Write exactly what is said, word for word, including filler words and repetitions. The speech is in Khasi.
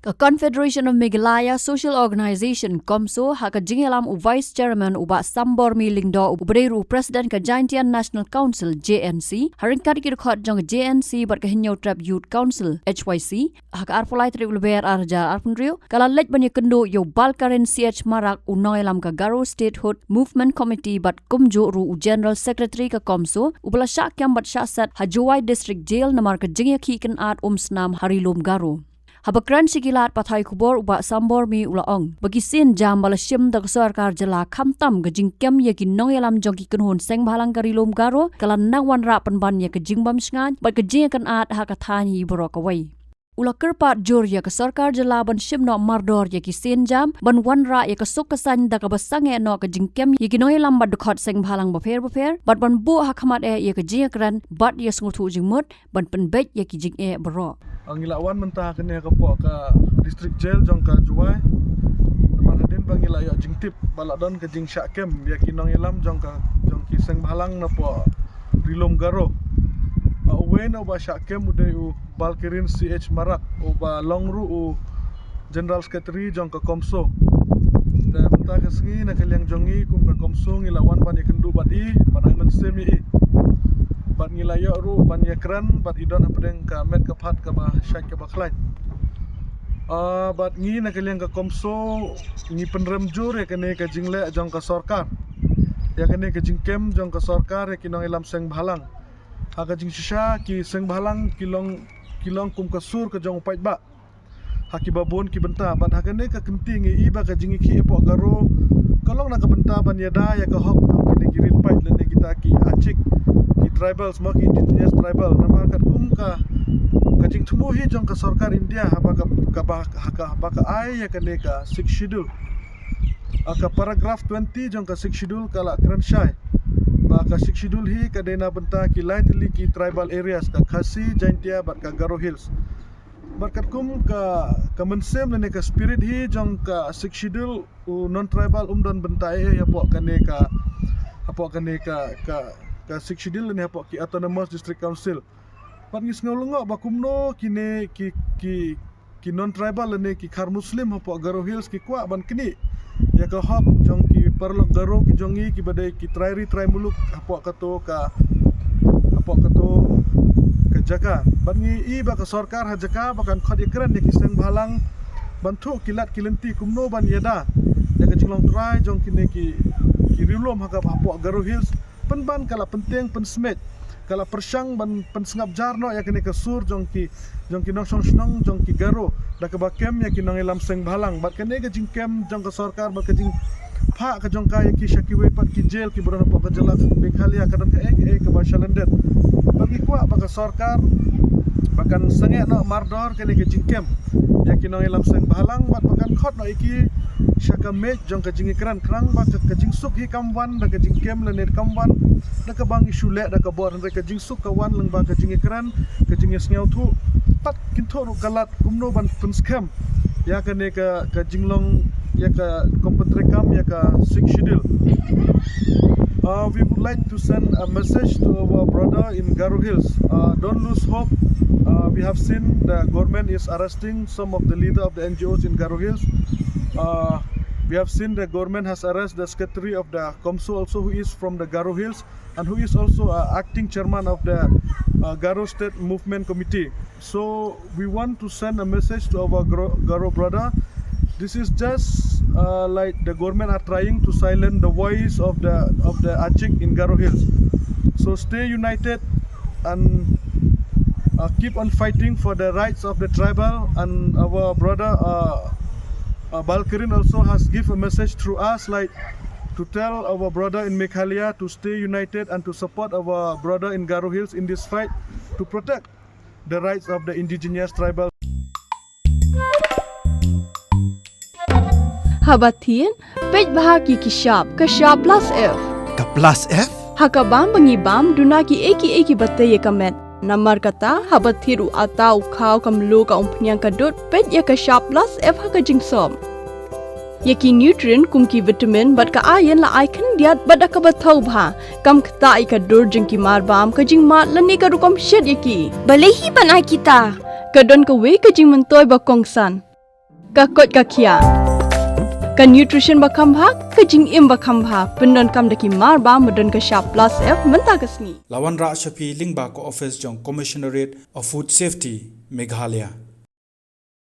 Ka Confederation of Meghalaya Social Organization, CoMSO, ha ka jingïalam u Vice Chairman u Bah Sambormi Lyngdoh, uba dei ruh u President ka Jaintia National Council, J N C, ha ryngkat ki dkhot jong ka J N C bad ka Hynñiewtrep Youth Council, H Y C, ha ka arphew lai tarik u Lber arhajar arphew hynriew, ka la leit ban ïakynduh ïa u Balkarin C H Marak, u nongïalam ka Garo Statehood Movement Committee bad kumjuh ruh u General Secretary ka CoMSO, uba la shah kem bad shah set ha Jowai District Jail namar ka jingïakhih kynad umsnam ha Ri Lum Garo. Haba kren sha ki lad pathai khubor u Bah Sambormi u la ong ba ki sienjam ba la shim da ka sorkar jylla khamtam ka jingkem ïa ki nongïalam jong ki kynhun seng bhalang ka Ri Lum Garo ka la nang wanrah pynban ïa ka jingbymshngaiñ bad ka jingïakynad ha ka thaiñ hi baroh kawei. U la kyrpad jur ïa ka sorkar jylla ban shim noh mardor ïa ki sienjam ban wanrah ïa ka suk ka saiñ da kaba sangeh noh ka jingkem ïa ki nongïalam bad dkhot seng bhalang bapher bapher bad ban buh ha khmat eh ïa ka jingïakren bad ïa sngewthuh jingmut ban pynbeit ïa ki jingeh baroh. Ngi la wan mynta ha kane ka pok ka district jail jong ka Jowai. Namar hadien ba ngi la ïoh jingtip ba la don ka jingshah kem ïa ki nongïalam jong ka, jong ki seng bhalang na pok Ri Lum Garo. Uwei na uba shah kem u dei u Balkirin C H Marak, uba long ruh u General Secretary jong ka CoMSO. Te mynta ka sngi na ka liang jong ngi kum ka CoMSO ngi la wan ban ïakynduh bad i, ban ai mynsiem ïa i. Bad ngi la ïoh ruh ban ïakren bad i don hapdeng ka met ka phad kaba shait kaba khlaiñ. Ah, bad ngi na ka liang ka CoMSO ngi pynrem jur ïa kane ka jingleh jong ka sorkar, ïa kane ka jingkem jong ka sorkar ïa ki nongïalam seng bhalang. Ha ka jingshisha ki seng bhalang ki long, ki long kum ka sur ka jong u paidbah ha kiba bun ki bynta. Bad ha kane ka kynti ngi i ba ka jingïakhih hapoh Garo ka long na ka bynta ban ïada ïa ka hok jong kine ki rit paid lane kita ki Achik, ki tribals, mo, ki indigenous tribal. Namar katkum ka, ka jingthmu hi jong ka sorkar India haba ka, kaba, ha ka, haba ka ai ïa kane ka Sixth Schedule. Ha ka paragraph twenty jong ka Sixth Schedule ka la kren shai ba ka Sixth Schedule hi ka dei na bynta ki lai tylli ki tribal areas, ka Khasi, Jaintia bad ka Garo Hills. Bad katkum ka, ka mynsiem lane ka spirit hi jong ka Sixth Schedule, u non-tribal um don bynta ei ei hapoh kane ka, hapoh kane ka, ka, ka Sixth Schedule lane hapoh ki Autonomous District Council. Bad ngi sngew lyngngoh ba kumno kine ki, ki, ki non-tribal lane ki Khar Muslim hapoh Garo Hills ki kwah ban knieh ïa ka hok jong ki paralok Garo ki jong ngi kiba dei ki trai ri trai muluk hapoh kato ka, hapoh kato ka jaka. Bad ngi i ba ka sorkar ha jaka ba kan khot ïakren ïa ki seng bhalang ban thuh ki lad ki lynti kumno ban ïada ïa ka jinglong trai jong kine ki, ki riewlum ha ka hapoh Garo Hills. Pynban ka la pyntieng pynsmiej, ka la pyrshang ban pynsngap jar noh ïa kane ka sur jong ki, jong ki nongshong shnong jong ki Garo da kaba kem ïa ki nongïalam seng bhalang. Bad kane ka jingkem jong ka sorkar bad ka jingphah ka jong ka ïa ki sha kiwei pat ki jail kiba don hapoh ka jylla Meghalaya ka don kaei kaei kaba shalyndet. Bad ngi kwah ba ka sorkar ba kan sangeh noh mardor kane ka jingkem ïa ki nongïalam seng bhalang bad ba kan khot noh ïa ki sha ka miej jong ka jingïakren khnang ba ka, ka jingsuk hi kam wan da ka jingkem lane kam wan da kaba ngi shu leh da ka bor, hynrei ka jingsuk ka wan lyngba ka jingïakren, ka jingïasngewthuh. Pat kin thoh ruh ka lad kumno ban pynskhem ïa kane ka, ka jinglong ïa ka kam pyntreikam ïa ka Sixth Schedule. Uh, we would like to send a message to our brother in Garo Hills. Uh, don't lose hope. Uh, we have seen the government is arresting some of the leader of the N G Os in Garo Hills. Uh, we have seen the government has arrested the secretary of the CoMSO also, who is from the Garo Hills and who is also, uh, acting chairman of the, uh, Garo State Movement Committee. So we want to send a message to our Garo, Garo brother. This is just, uh, like the government are trying to silence the voice of the, of the Achik in Garo Hills. So stay united and, uh, keep on fighting for the rights of the tribal. And our brother, uh, uh, Balkirin also has give a message through us, like, to tell our brother in Meghalaya to stay united and to support our brother in Garo Hills in this fight to protect the rights of the indigenous tribal. Haba thied, peit bha ki ki shap, ka shap plus F. Ka plus F? Ha ka bam ba ngi bam, duna ki ei ki ei kiba tei ïa ka met. Namar kata, haba thied u atta u khaw ka mluh ka umphniang ka dud, peit ïa ka shap plus F ha ka jingsop. Ïa ki nutrient kum ki vitamin bad ka iron la ai khyndiat bad da kaba thaw bha. Kam ktah ïa ka dur jong ki marbam, ka jingmad lane ka rukom shet ïa ki. Balei hi ban ai kita? Ka don kawei ka jingmyntoi ba kongsan. Ka koit ka khiah, ka nutrition ba kham bha, ka jingim ba kham bha, pyndonkam da ki mar ba, ba don ka shap plus F mynta ka sngi. La wanrah sha phi lyngba ka office jong Commissionerate of Food Safety, Meghalaya.